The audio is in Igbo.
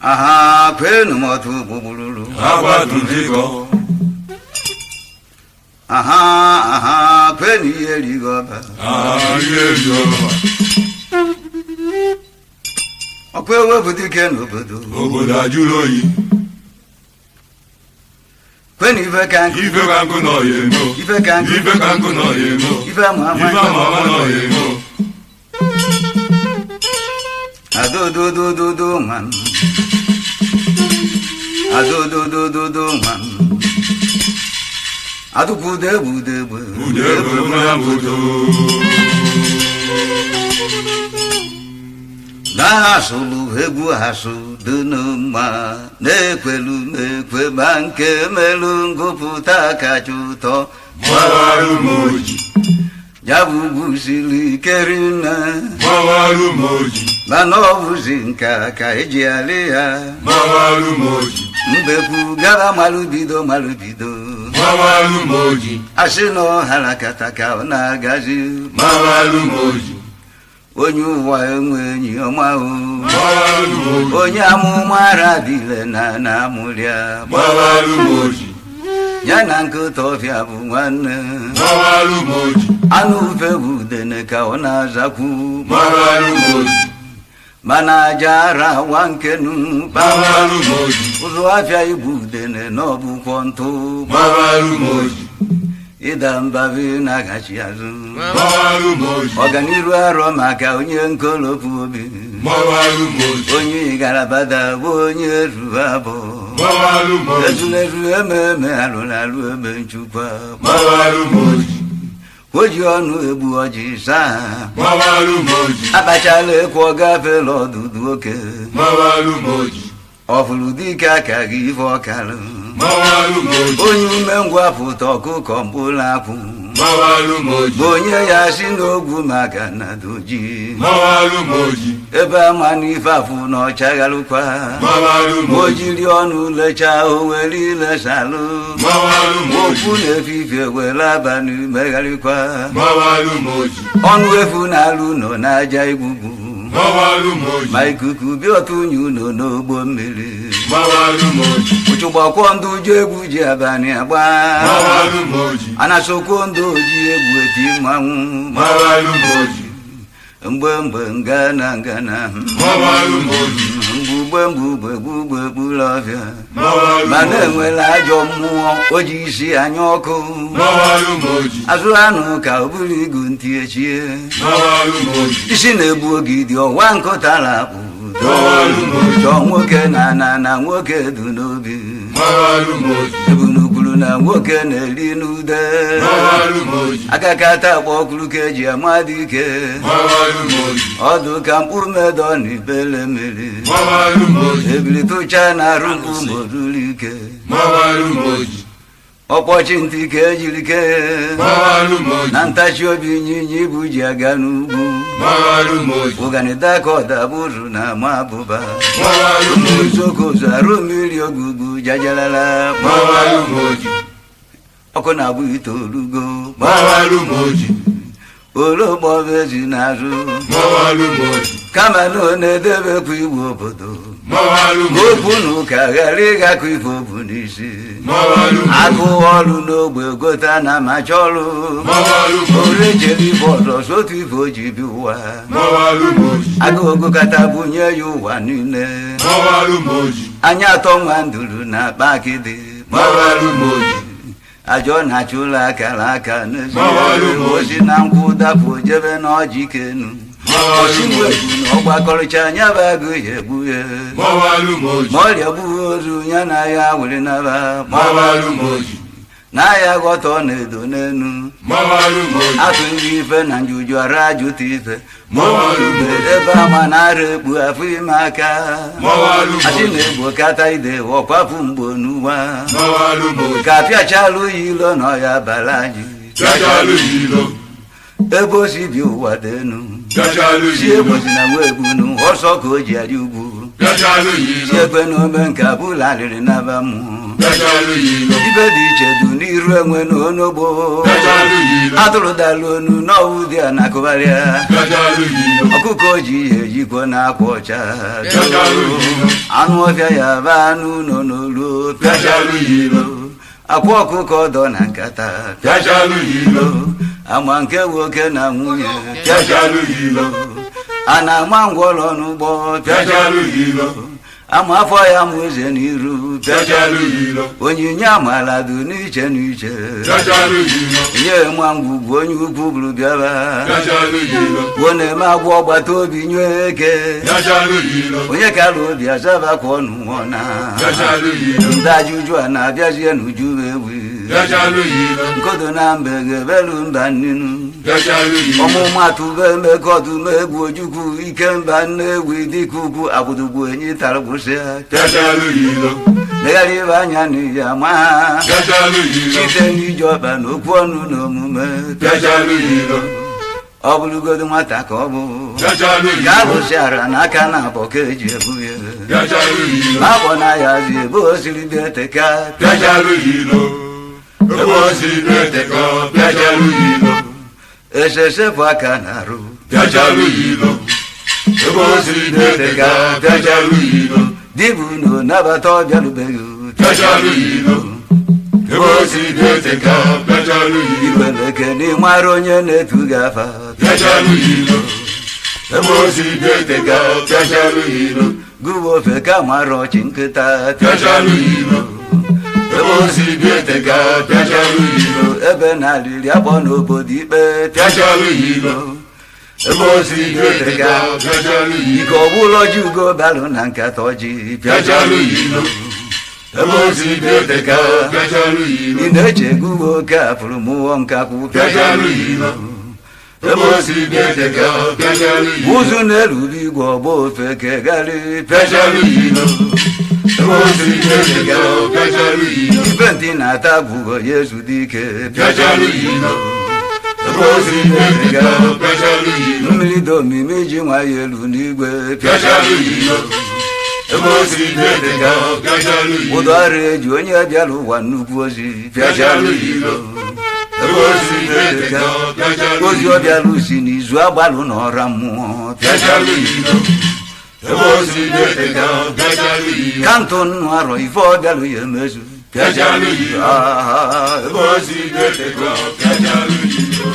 Aha kwenu motu bubululu. Agbatụjikọ. Aha aha kwenu ihe rigọba. Aha ihe rigọba. Ọkwa ewepụta ike n'obodo. Obodo ajụrụ oyi. Kwenu ife ka nkụ. Ife ka nkụ nọ ya emo. Ife ka nkụ. Ife ka nkụ nọ ya emo. Ife ama ama. Ife ama ama nọ ya emo. Adododododo nwa m. Adododododo nwa m. Adụkwudo egbu udegbe. Ude egbe na mbodo. Na-asụlụ egwu asụ dị mma na-ekwelu m ekwe ma nke melu ngụpụta kacha ụtọ. Gbawarụ m oji. Ya bụ ugwu siri ike rinne. Gbawarụ m oji. Mana ọ bụzi nka ka eji alị ya. Gbawarụ m oji. Mbekwu gaba malụbido malụbido. Gbawarụ m oji. Asị na ọharakata ka ọ na-agazi. Gbawarụ m oji. Onye ụwa enwe enyi ọma o. Gbawarụ m oji. Onye amụma ara dịle na na-amụrịa. Gbawarụ m oji. Ya na nkịta ọfịa bụ nwanne. Gbawarụ m oji. Anụ ufe bụ udene ka ọ na-azakwu. Gbawarụ m oji. Mana aja ara wa nkenu. Gbawarụ m oji. Ụzụ afịa igbu udene na ọbụkwọ ntụ. Gbawarụ m oji. Ịda mbabi na-agachi azụ. Gbawarụ m oji. Ọganiru arọ maka onye nkolopu obi. Gbawarụ m oji. Onye garabada bụ onye ruru abụ. Gbawarụ m oji. Ezulezu ememe alụrụ alụ eme nchukwa. Gbawarụ m oji. O ji ọnụ egbu ọjị saa. Gbawarụ m oji. Akpachala ekwu ọ gafela ọdụdụ oke. Gbawarụ m oji. Ọfụrụ dike aka gị ife ọkalụ. Gbawarụ m oji. Onye umengwụ apụta ọkụkọ mkpụrụ akwụ. Gbawarụ m oji. Bụ onye ya si n'ogwu maka na doji. Gbawarụ m oji. Ebe ama n'ife afụ na ọchagharụkwa. Gbawarụ m O oji. jiri ọnụ lechaa o were ilesalụ. Gbawarụ m oji. Okwu na-efifie were abalị megharịkwa. Gbawarụ m oji. Ọnụ efu na-alụ nọ n'aja igbugbu. Gbawarụ m oji. Ma ikuku bịa ọtụnye ụlọ n'ogbo mmiri. Gbawarụ m oji. Ụchụgbakwọ ndụ ji egwu ji abalị agba. Gbawarụ m oji. Anasokwo ndụ oji egwu eti mmanwụ. Gbawarụ m oji. Mgbe mgbe ngana ngana. Gbawarụ m oji. Mgbugbe mgbugbe gbugbe gburu ọfịa. Gbawarụ m Mana oji. enwere ajọ mmụọ o ji isi anya ọkụ. Gbawarụ m oji. Azụ anụ ka o buru igu ntị echie. Gbawarụ m oji. Isi na-egbu ogidi ọwa nkụtara akpụ. Gbawarụ m oji. Chọọ nwoke na na na nwoke du n'obi. Gbawarụ m oji. Ebunukwuru na nwoke na-eri n'ude. Gbawarụ m oji. Akakata akpọ ọkụrụ ka eji ama dike. Gbawarụ m oji. Ọdụ ka mkpụrụ medọ na ibele mmiri. Gbawarụ m oji. Ebili tụcha na arụ mkpu mozuru ike. Gbawarụ m oji. Ọkpọchi ntị ka ejiri kee. Gbawarụ m oji. Na ntachi obi ịnyịnya ibu ji aga n'ugwu. Gbawarụ m oji. Ụganida ka ọdabụrụ na ama abụba. Gbawarụ m oji. Nzokozu arụ mmiri ogugu jajalala. Gbawarụ m oji. Ọkụ na-agbụ itoolugo. Gbawarụ m oji. Olokpọbezi n'azụ. Gbawarụ m oji. Kama na ọ na-edebekwa iwu obodo. Gbawarụ m oji. Okwu na ụka ghara ịgakọ ife obu n'isi. Gbawarụ m oji. Agụ ọrụ n'ogbe gota na macha ọrụ. Gbawarụ m oji. Ore jere ife ọzọ sotu ife o ji bi ụwa. Gbawarụ m oji. Agụ ogokata bunye ya ụwa niile. Gbawarụ m oji. Anya atọ nwa nduru na akpa akịdị. Gbawarụ m oji. Ajọ na-achụ ụlọ akara aka n'ezi. Gbawarụ m oji. Osi na nkwụ dapụ jebe n'ọjị kenu. Gbawarụ m oji. Osimegwu na ọgbakọrịcha anya bụ agụ ya egbu ya. Gbawarụ m oji. Ma ọrịa gbuo ozu ya na ya were naba. Gbawarụ m oji. Na ya ghọta ọ na-edo n'enu. Gbawarụ m oji. Atụ ndị ife na njuju ara ajụta ife. Gbawarụ m oji. Ebe ama na-ara ekpu afọ ime aka. Gbawarụ m Asị oji. na-egbo kata ide ọkwapụ mgbo n'ụwa. Gbawarụ m oji. Ka apịachalụ ya ilo na ọya bara anyị. Bịachalụ ya ilo. Ebe o si bi ụwa dị enu. Bịachalụ ya Si ilo. egbozi na nwa egbunu ọsọ ka o ji arị ugwu. Bịachalụ ya Si ilo. ekwe na ome nke abụla alịrị naba mmụọ. Bịachalụ ilo. Ibe dị iche du n'iru enwe na onogbo. Bịachalụ ilo. Atụrụ dalụ onu n'ọwụ dị a na-akụgharịa. Bịachalụ ilo. Ọkụkọ ji ihe ejikwa na-akwa ọcha. Bịachalụ ilo. Anụ ọfịa ya ba anụ ụlọ n'olu. Bịachalụ ilo. Akwa ọkụkọ dọ na nkata. Bịachalụ ilo. Ama nke nwoke na nwunye. Bịachalụ ilo. A na-ama ngwọrọ n'ụgbọ. Bịachalụ ilo. Ama afọ ya mụ eze n'iru. Bịachalụ ilo. Onyinye amala dị n'iche n'iche. Bịachalụ ilo. Nye nwa ngwugwu onye ukwu bụrụ bịaba. Bịachalụ ilo. Ọ na-eme agwọ ọgbata obi nye eke. Bịachalụ ilo. Onye kara obi azabakwa ọnụ nwụọna. Bịachalụ ilo. Ndị ajụjụ a na-abịazie n'uju ewu. Bịachalụ ilo. Nkodo na mbe ga-ebelu mba nnenu. Bịachalụ ilo. Ọmụmatụ be emekọdụ egwu ojukwu ike mba nne-egwu dịka ugwu agbụdogbu enyi tara gwụsịa. Bịachalụ ilo. Legharị ibe anya n'iyi ama ha. Bịachalụ ilo. Site n'iji ọba na okwu ọnụ na omume. Bịachalụ ilo. Ọ bụrụgodu nwata ka ọ bụ. Bịachalụ Ka ilo. alụsịara n'aka na abọ ka eji ebu ya. Bịachalụ ilo. Akpọ na ya zi ebe o siri bịa teka. Bịachalụ ilo. Ebe o siri bịa eteka. Bịachalụ ilo. Esesepụ aka na-arụ. Bịachalụ ilo. Ebe o siri bịa eteka. Bịachalụ ilo. Dibụ na nabata ọbịalubeghị. Bịachalụ ilo. Ebe o siri bịa eteka. Bịachalụ ilo. Iweleke n'ịmara onye na-etu gị afa. Bịachalụ ilo. Ebe o siri bịa eteka. Bịachalụ ilo. Gụwa ofe ka mara ọchị nkịta. Bịachalụ ilo. Ebe o siri bịa eteka. Bịachalụ ilo. Ebe na-alịrị akpọ n'obodo ikpe. Bịachalụ ilo. Ebe o siri bịa eteka. Bịachalụ ilo. Ike ọbụla ọjị ugo balụ na nkata ọjị. Bịachalụ ilo. Ebe o siri bịa eteka. Bịachalụ ilo. Ị na-eche gụwa oke afụrụ mụọ nkakwụ. Bịachalụ ilo. Ebe o siri bịa eteka. Bịachalụ ilo. Ụzụ na-erube igwe ọgba ofe kegarị. Bịachalụ ilo. Ebe o siri bịa eteka. Bịachalụ ilo. Ibe ntị na-ata gwugo ya ezu dị ike. Bịachalụ ilo. Ebe o siri bịa eteka. Bịachalụ ilo. Mmiri dị omimi ji nwayọ elu n'igwe. Bịachalụ ilo. Ebe o siri bịa eteka. Bịachalụ ilo. Ụdọ ọrụ eji onye bịara ụwa nnukwu ozi. Bịachalụ ilo. Ebe o siri bịa eteka. Bịachalụ Ozi ilo. ọ bịara usi n'izu agbalụ n'ọra mmụọ. Bịachalụ ilo. Ebe o siri bịa eteka. Bịachalụ ilo. Kantụ nnụ arọ ife ọ bịalụ ya emezu. Bịachalụ ilo. Ah, Ebe o siri bịa eteka. Bịachalụ ilo.